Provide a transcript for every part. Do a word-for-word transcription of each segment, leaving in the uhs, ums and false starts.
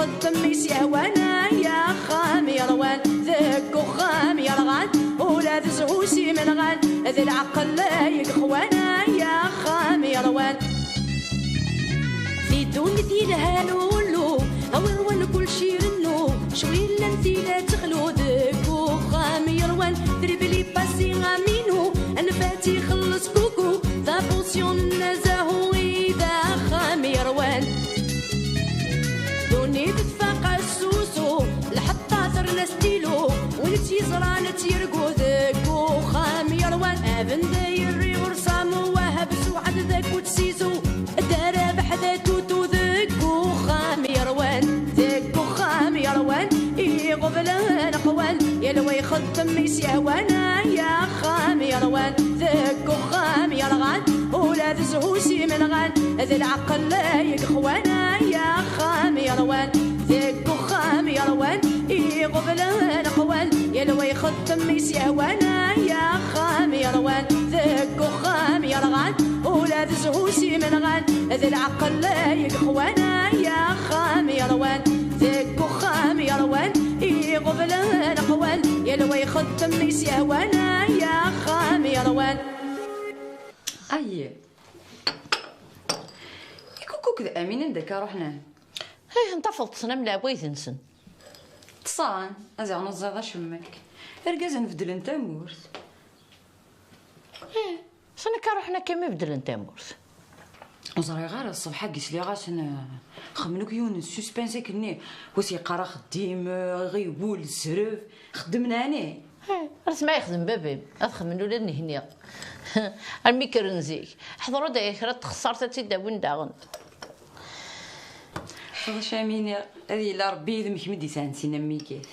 Xeddem mi s-yehwan, ay axxam yerwan, deg uxxam yerɣan, ula d zzhu s imenɣan, d lɛeqel ay yexwan, ay axxam yerwan. Di ddunit yelhan ullu, awer wan kulci irennu, cwi llan tila texlu, deg uxxam yerwan, trebli pasi aminu, anfat ixelleṣ kuku, d apusyon n azahu i d axxam yerwan. Ddunit tfaq asusu, lḥeṭṭa terna stilu, win tt-yeẓran ad tt-yergu, deg uxxam yerwan. Abenday irri ur samu wahab suɛad d akut sizu, darabeḥ d atutu, deg uxxam yerwan. Deg uxxam yerwan, iɣeblan qwan, yal wa ixeddem mi s-yehwan, ay axxam yerwan. Deg uxxam yerɣan, ula d zzhu s imenɣan, d lɛeqel ay yexwan, ay axxam yerwan. Deg uxxam yerwan, iɣeblan qwan, yal wa ixeddem mi s-yehwan, ay axxam yerwan. Deg uxxam yerɣan, ula d zzhu s imenɣan, d lɛeqel ay yexwan, ay axxam yerwan. Deg uxxam yerwan, iɣeblan qwan, yal wa ixeddem mi s-yehwan, ay axxam yerwan. Ayi. I Kukuk d Amin anda akka ruḥen? Ih, ntafeḍ ṭṭsen am leɛwayed-nsen. Ṭṭsan, a ziɣ neẓẓiḍ acemmek. Irgazen beddlen tamurt. Ih, san akka ruḥen akka mi beddlen tamurt. Ur ẓriɣ ara, ṣṣbeḥ-agi sliɣ-asen, eh, xemmen akk yiwen n suspense akkenni. Wa s-yeqqar axeddim, eh, ɣiwel, zreb, xeddmen ɛni? Ih, ar ttma yexdem baba-m, ad xemmen ula d nehni. Armi kkren zik, ḥḍer-d ay kra n txeṣṣart ad tt-id-awin daɣen. Ḥfeḍ camini, ad yili Rebbi yid-m, kemm i d-yesɛan sin am wikat.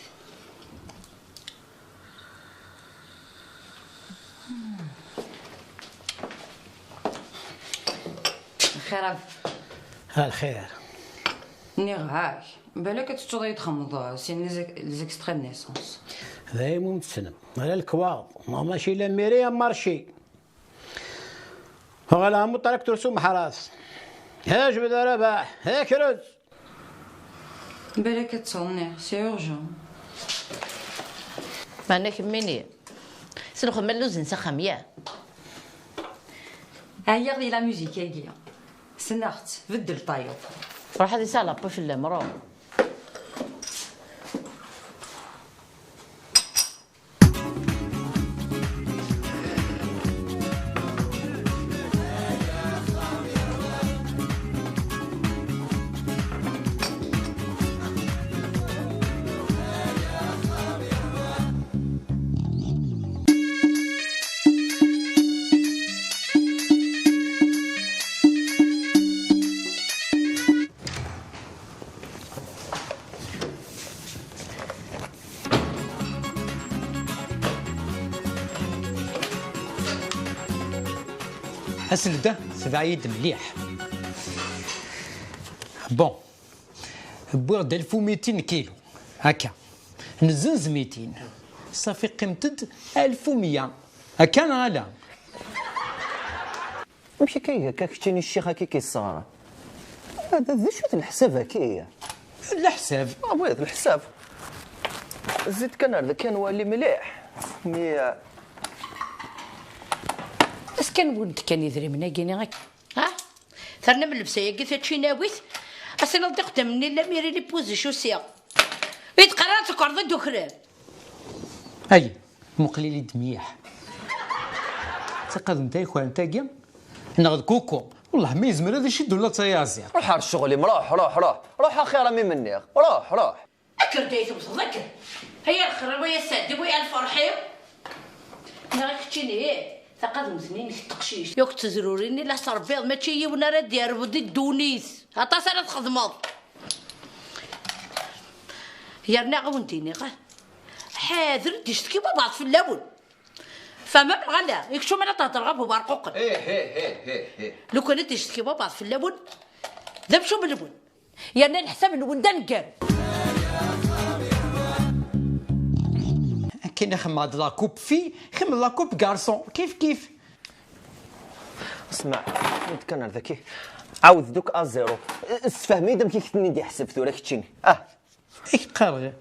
Lxir a baba. A lxir. Nniɣ-ak, balak ad tettuḍ ad yi-d-xedmeḍ, uh, sin les ex-, les extraits de naissance. D ayen umi tessnem. Ala lekwaɣeḍ, ma mačči la mairie am marché. Ɣer lɛamu traktur s umeḥras. Ha jbed a Rabaḥ, ha krez. Balak ad tt-nniɣ, c'est urgent. Meɛna kemmini, s lxedma lluzen s axxam, ya? Ɛyiɣ di la musique-agi. Ssneɣ-tt, beddel tayeḍ. Ruḥ ad isalaṭ fell-am, ruḥ. Aselda, tbeɛ-iyi-d mliḥ. Bon, wwiɣ-d alef u mitin kilu, akka. Nezzenz mitin. Safi qqimet-d alef u meyya. Akka neɣ ala? Amek akka iga akka keččini ccix akka i k-yesseɣra? D, d acu-t leḥsab-agi? Leḥsab? Ah, oui, d leḥsab. Zid kan ar daki ad nwali mliḥ. Mi, euh, As kan wwin-d kan idrimen-agi-ni akka. Ha? Terna m llebsa-yagi tačinawit? As-iniḍ d ixeddamen-nni la mairie les poses chaussures. I d-qqar ara tsekreḍ-d ukrem? Ay, muqel-iyi-d mliḥ. D taqadumt ay ukrant-agi? Neɣ d kuku? Wellah ma yezmer ad iciddu la d tayaziḍ. Ruḥ ar ccɣel-im, ruḥ, ruḥ, ruḥ. Ruḥ axir a mi m-nniɣ. Ruḥ, ruḥ. Akker-d ay tewteḍ, akker. Ay a lexrib, ay a sseɛd-iw, ay a lferḥ-iw. Nniɣ-ak keččini, ih, taqadumt-nni-inek n teqcict. Yakk d tezrurin-nni la s-trebbiḍ, mačči yiwen ara d-yerbu di ddunit. Aṭas ara txedmeḍ. Yerna ad wen-d-iniɣ, ah, ḥader d-icetki wabɛaḍ fell-awen. Fehmem neɣ ala? I keččum ara d-theddreḍ ɣef uberquqen. Ih, ih, ih, ih, ih. Lukan ad d-icetki wabɛaḍ fell-awen, d amcum-nwen. Yerna leḥsab-nwen d aneggaru. Akken i xemmeɣ d la coupe fille, xemmeɣ la coupe garçon, kif kif. Smeɛ, ur d-kan ar daki. Ɛawed-d akk à zéro. Sefhem-iyi-d amek i k-ten-id-iḥseb tura keččini. Ah. I k-qqareɣ,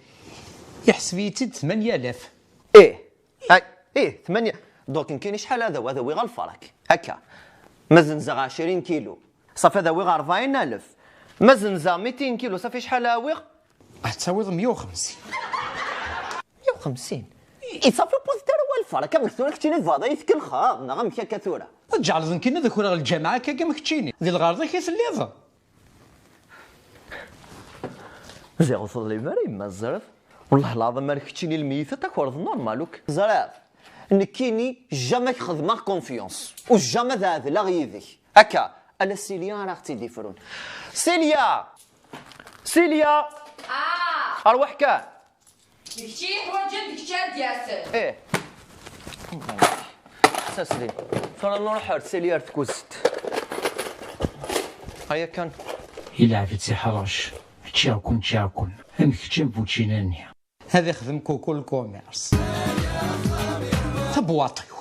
iḥseb-iyi-tt-id tmanya alaf. Ih. Ay, ih, tmanya. Donc, nekkini acḥal ad awiɣ? Ad awiɣ lferq. Akka. Ma zenzeɣ ɛecrin kilu, ṣafi ad awiɣ rebɛin alef. Ma zenzeɣ mitin kilu, ṣafi acḥal ad awiɣ? Ad tawiḍ meyya u xemsin. Meyya u xemsin? I ṣafi ur wwit ara wa lferq. Amek tura keččini tebɣiḍ ad yi-tkelxeḍ, neɣ amek akka tura? Ad tǧeɛleḍ nekkini ad akreɣ lǧameɛ akka am keččini. Di lɣerḍ-ik i telliḍ? Ziɣ ur teḍlim ara yemma tzerf. Wellah lɛaḍim ar keččini lmeyyit ad takreḍ normal akk. Ẓriɣ, nekkini jamais k-xedmeɣ confiance. U jamais ad ɛedleɣ yid-k. Akka, ala Silya ara ɣ-tt-id-ifrun. Silya! Silya! Ah! Arwaḥ kan! D kečč i yeḥwaǧen, d kečč ara d-yasen. Ih. Sasli. Tura nruḥ ar Silya ar tkuzet. Aya kan. Ilɛeb-itt iḥṛec. Ččiɣ-ken, ččiɣ-ken. Am kečč am bu ččina-nni. Ad ixdem kuku lkumirs. Tabwaṭ-iw.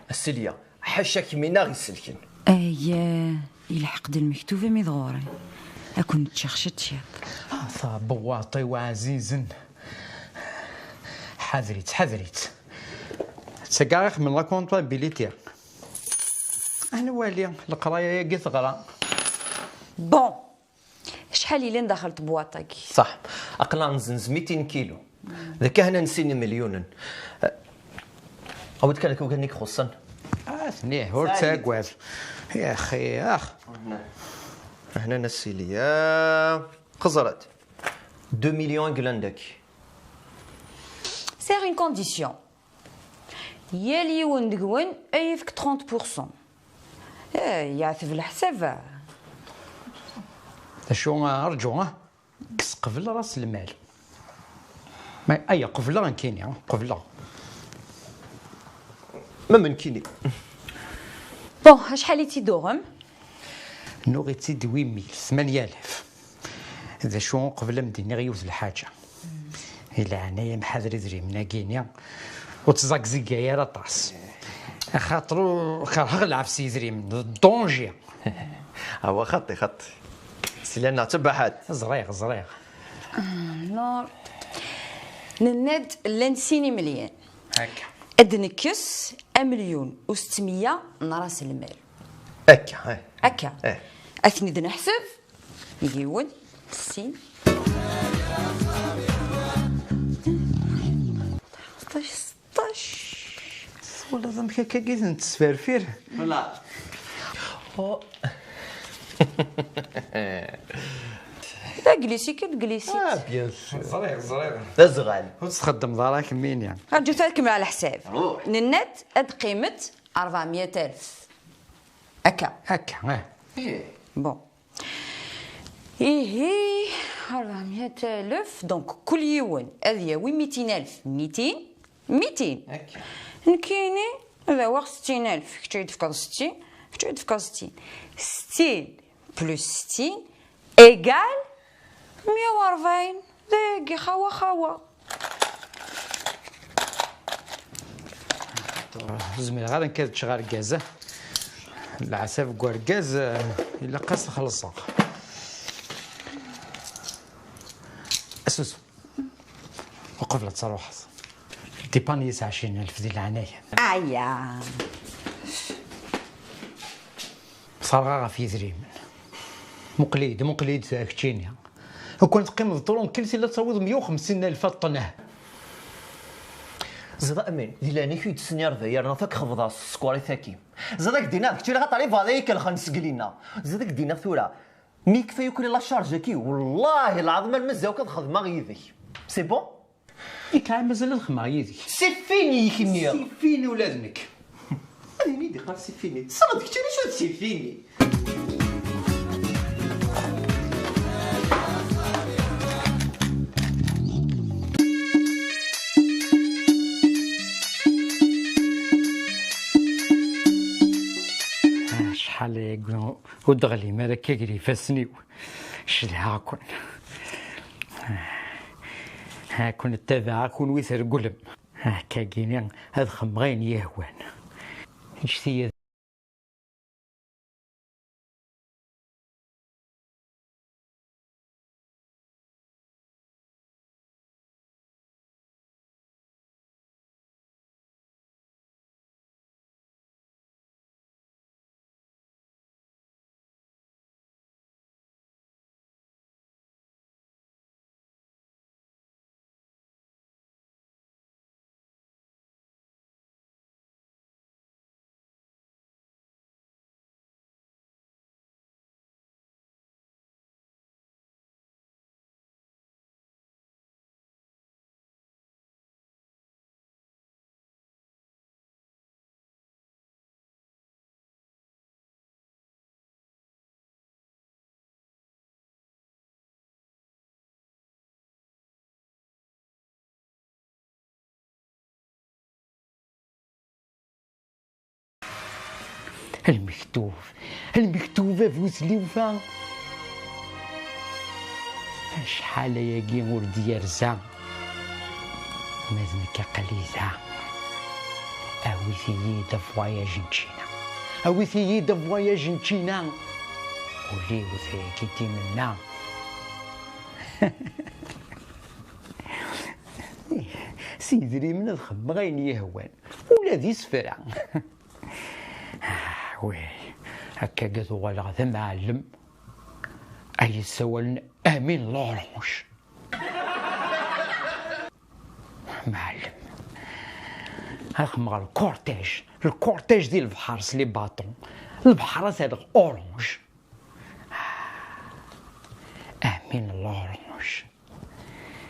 A Silya, ḥaca kemmini aɣ-iselken. Aya, ilḥeq-d lmektub imi d ɣur-i. Ad ken-ččeɣ ciṭ ciṭ. Ah, tabwaṭ-iw ɛzizen. Ḥader-itt, ḥader-itt. D tagi i xedmen la comptabilité. Ad nwali, leqraya-agi teɣra. Bon. Acḥal yellan daxel tebwaṭ-agi? Ṣaḥ. Aql-aɣ nzenz mitin kilu. D akka hna n sin imelyunen. Awi-d kan akka ugar-nni ixuṣṣen. Ah, tnih, ur ttagad. Ya axi, ax. Hna n Silya. Xeẓret. Deux millions i yellan daki. Sɛiɣ une condition. Yal yiwen deg-wen ad yefk trente pour cent. Eh, yeɛteb leḥsab. D acu, ah, rǧu, ah? Kkes qbel ras lmal. Ma, aya, qebleɣ nekkini, ah, qebleɣ. Ma nekkini. Bon, acḥal i tt-id-tuɣem? Nuɣ-itt-id huit mille, tmanya alaf. D acu, uqbel ad m-d-iniɣ yiwet lḥaǧa. Di leɛnaya-m ḥader idrimen-agi-ni. Ur ttẓagzigay ara aṭas. Axaṭer ur, kerheɣ lɛebs n yidrimen. D ddunji. Awa xaṭi, xaṭi. Silya-nneɣ d tabaḥant. Ẓriɣ, ẓriɣ. Nur, nenna-d llan sin imelyan. Akka. Ad d-nekkes amelyun u settemya n ras lmal. Akka, eh. Akka. Eh. Ad ten-id-neḥseb. Yiwen, sin. Ṭac, ṭac. Twalaḍ amek akka i ten-tesferfir? Voilà. Oh. D aglisik, d aglisik. Ah, bien sûr. Ẓriɣ, ẓriɣ. D azɣal. Ur txeddmeḍ ara kemmini. Rǧut ad kemmleɣ leḥsab. Ruḥ. Nenna-d ad qqimet rebɛemya alef. Akka. Akka, eh. Bon. Ihi, rebɛemya alef, donc kul yiwen ad yawi mitin alef, mitin, mitin. Akka. Nekkini ad awiɣ settin alef, kečč ad yi-d-tefkeḍ settin, kečč ad yi-d-tefkeḍ settin. Settin plus settin égal meyya u rebɛin, dagi xawa xawa. Ur zmireɣ ara nekk ad ččeɣ argaz. Leɛtab deg urgaz, eh, ilaq ad s-xelṣeɣ. Asusu. Uqbel ad truḥeḍ. Dipani-yas ɛecrin alef di leɛnaya. Aya. Terɣa ɣef yidrimen. Muqel-iyi-d, muqel-iyi-d keččini. Ukan teqqimeḍ trunkil, tella tawiḍ meyya u xemsin alef a ṭṭneh. Ẓiḍ a Amin, di leɛnaya-k ur yi-d-ttsenni ar da yerna fakk xebḍeɣ s tsekwarit-agi. Ẓiḍ ad k-d-iniɣ d kečč ilaq ad tɛerḍeḍ ad yi-kelxen sgelli-nneɣ. Ẓiḍ ad k-d-iniɣ tura, mi yekfa yakk la charge-agi, wallahi lɛaḍim ar mazal akk ad xedmeɣ yid-k. C'est bon? Nekk ɛad mazal ad xedmeɣ yid-k. C'est fini, i k-nniɣ. C'est fini ula d nekk. Ad ini d-iqqar c'est fini. Tessneḍ kečč acu d c'est fini? Acḥal aya ur d-ɣlim ara akka gar ifassen-iw. Cedhaɣ-ken. Ha-ken ttabaɛeɣ kunwi treggulem. Akkagini ad xemmeɣ ayen yehwan. Ǧǧet-iyi ad Lmektub, lmektub a bu tlufa. Acḥal ayagi ur d-yerza, ma d nekk aql-i da. Awit-iyi-d avoyage n Ččina. Awit-iyi-d avoyage n Ččina. Ul-iw tayagi d-imenna. S yidrimen ad xedmeɣ ayen yehwan, ula d isefra. Ah, wi, akka ad uɣaleɣ d amɛellem ay yessawalen Amin Lorange. Mɛellem, ad xedmeɣ lkurtij, lkurtij di lebḥer s les bâtons, lebḥer ad t-rreɣ orange. Amin Lorange.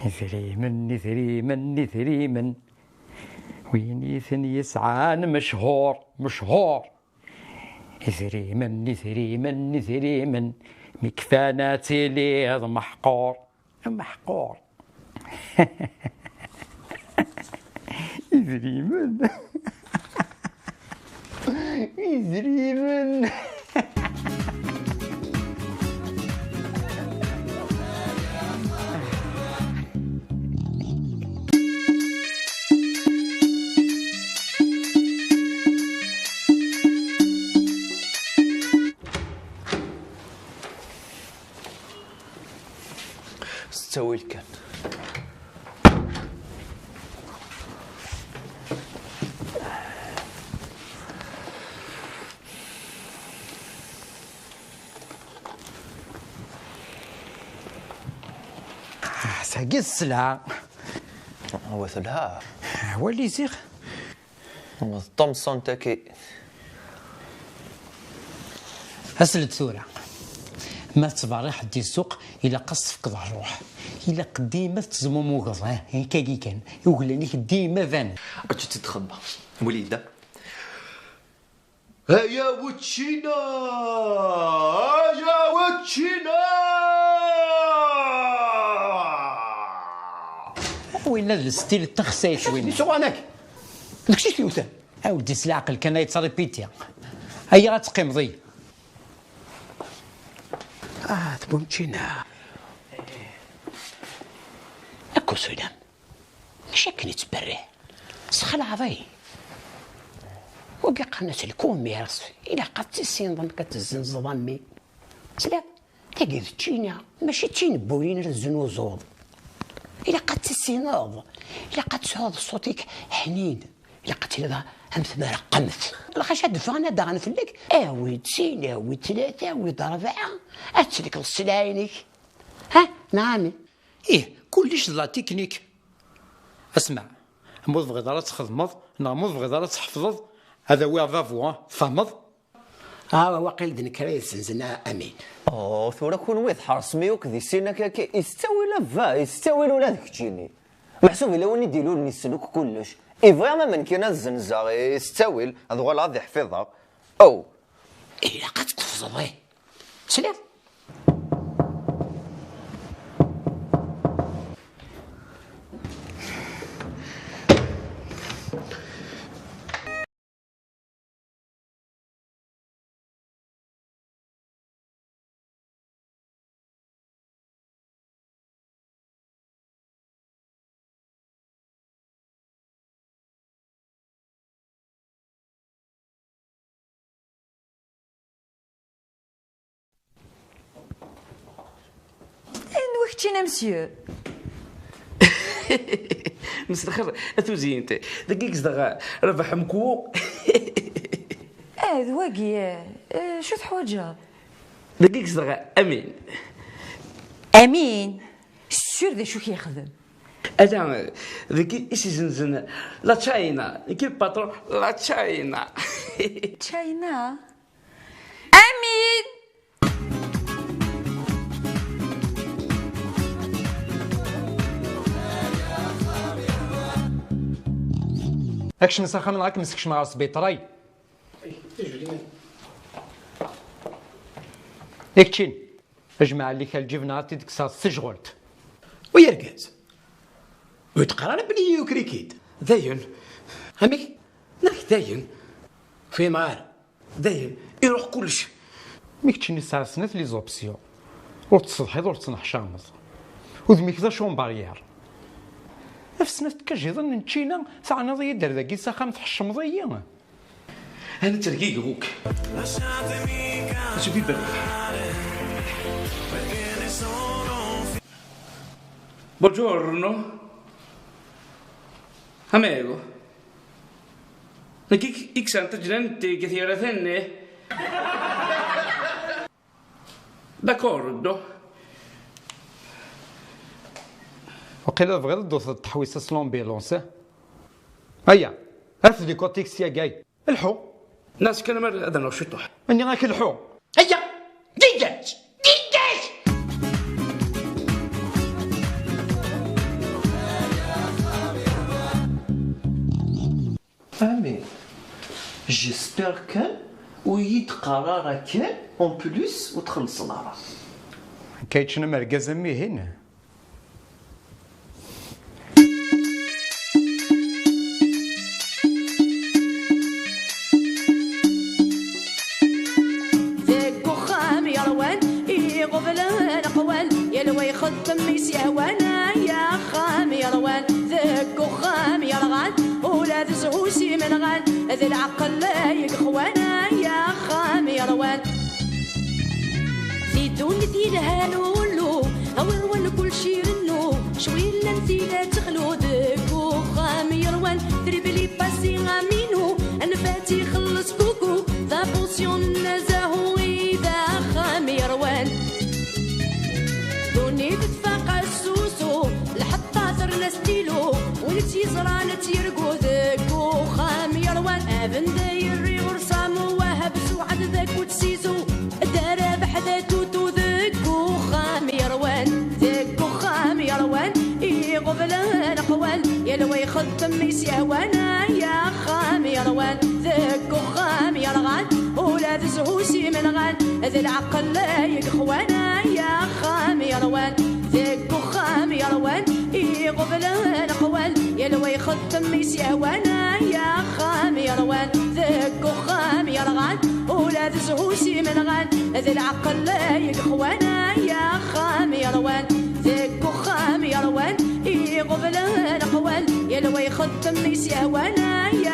Idrimen, idrimen, idrimen. Win i ten-yesɛan mechur, mechur. Idrimen, idrimen, idrimen. Mi kfan ad tiliḍ meḥqur. Meḥqur. Idrimen. Idrimen. S ttawil kan. Ah, sagi tesla. Wa telha. Wali ziɣ. D tamsant-agi. Asel-d tura. Ma tettberriḥeḍ di ssuq, ilaq ad s-tefkeḍ ṛṛuḥ. Ilaq dima tettezmumugeḍ, eh, akkagi kan. Uglan-ik dima banen. Ad tt-id-txebba. Wali yedda. Aya weččina! Aya weččina! Winna d stil taxsayt winna. Di suɣanak! D kečč i t-yewten? A weldi, s leɛqel kan ay ttṛipiti. Aya ad teqqimeḍ-iyi. Ah, tbumčina. Akk usulam. Acu akken ittberriḥ? Sxelɛeḍ-iyi. Wagi qqaren-as lkumirs, ilaq ad tissineḍ amek ad tezzenzeḍ a mmi. Tesliḍ? Tagi d ččina, mačči d tinebbuyin ara teznuzuḍ. Ilaq ad tissineḍ, ilaq ad tesɛuḍ ṣṣut-ik ḥnin, ilaq ad tiliḍ am tmerqemt. Lxaci ad d-ffɣen ad d-aɣen fell-ak, awi-d sin, awi-d tlata, awi-d rebɛa, ad tselkeḍ sselɛa-inek. Ha, neɣ a mmi? Ih, kullec d la technique. Asma, ma ur tebɣiḍ ara ad txedmeḍ, neɣ ma ur tebɣiḍ ara ad tḥefḍeḍ, ad awiɣ babu, ah, tfehmeḍ? Ah, waqil d nekk ara yessenzen a Amin. Oh, tura kunwi tḥersem yakk di sin akka, akka. Is ttawil a bba, is ttawil ula d keččini. Meḥsub ila win i d-ilulen yessen akk kullec. Ibɣi am amen kan ad zzenzeɣ, is ttawil, ad uɣaleɣ ad iḥfiḍeɣ. Oh! Ilaq ad tqefzeḍ, eh. Tesliḍ? Keččini a monsieur. Mselxir a tuzyint. Dagi i yezdeɣ Rabaḥ Mekwu. Ah, d wagi, eh, acu teḥwaǧeḍ? Dagi i yezdeɣ Amin. Amin? Sûr d acu k-yexdem? Ala, dagi i s-izenzen la China. Nekk i patron la China. China? Amin! Akcem s axxam neɣ ad kem-sekcmeɣ ɣer sbiṭray. I keččin, jmeɛ allik a lǧib neɣ ad t-id-kkseɣ s tejɣelt. Wi argaz, ur teqqar ara belli yuker-ik-id. Dayen. Amek? Nek dayen. Fhimeɣ ara. Dayen, iruḥ kullec. Mi keččini tesɛiḍ snat les options. Ur tettsetḥiḍ, ur tettneḥcameḍ. Udem-ik d acumbaryer. Af snat tkajiḍin n ččina, teɛniḍ-iyi-d ar dagi s axxam, tḥeccmeḍ-iyi. Ana ttergigiɣ-ik. Bonjour, no? Amigo. Nekk i ksant tajnant deg tyaratin-nni. D'accord, do. Waqila tebɣiḍ ad d-tawḍeḍ teḥwist s l'ambulance, eh? Aya, af di côté-k syagay. Lḥu. Nas kan mer ad nernu ciṭuḥ. Nniɣ-ak lḥu. Aya! Dégage! Dégage! Amin. J'espère kan ur yi-d-qqar ara kan, en plus, ur txellṣeḍ ara. Akka yeččen am urgaz am wihin. Deg uxxam yerwan, iɣublen aqwan, yal wa ixeddem i s-yehwan. Ay axxam yerwan, deg uxxam yerɣan, ula d zzhu s imenɣan, d lɛeqel ay ixwan. Ay axxam yerwan. Di ddunit yelhan ullu, awer wal kulci irennu, cwi llan tila texlu deg uxxam yerwan, tribli pasi aminu, anfat ixelleṣ kuku, d apusyun n azahu i d axxam yerwan. Ddunit tfaq asusu, lḥeṭṭa terna stilu, win tt-yeẓran ad tt-yergu deg uxxam yerwan. Abendayri ur samu wahab suɛad d akud sizu, d arabeḥ d atutu deg uxxam yerwan. Deg uxxam yerwan, iɣublen aqwan, yal wa ixeddem i s-yehwan. Ay axxam yerwan, deg uxxam yerɣan, ula d zzhu s imenɣan, d lɛeqel ay ixwan. Ay axxam yerwan, deg uxxam yerwan, iɣublen aqwan, yal wa ixeddem i s-yehwan. Ay axxam yerwan, deg uxxam yerɣan, ula d zzhu s imenɣan, d lɛeqel ay ixwan. Ay axxam yerwan, deg uxxam yerwan, iɣublen aqwan, yal wa ixeddem i s-yehwan. Ay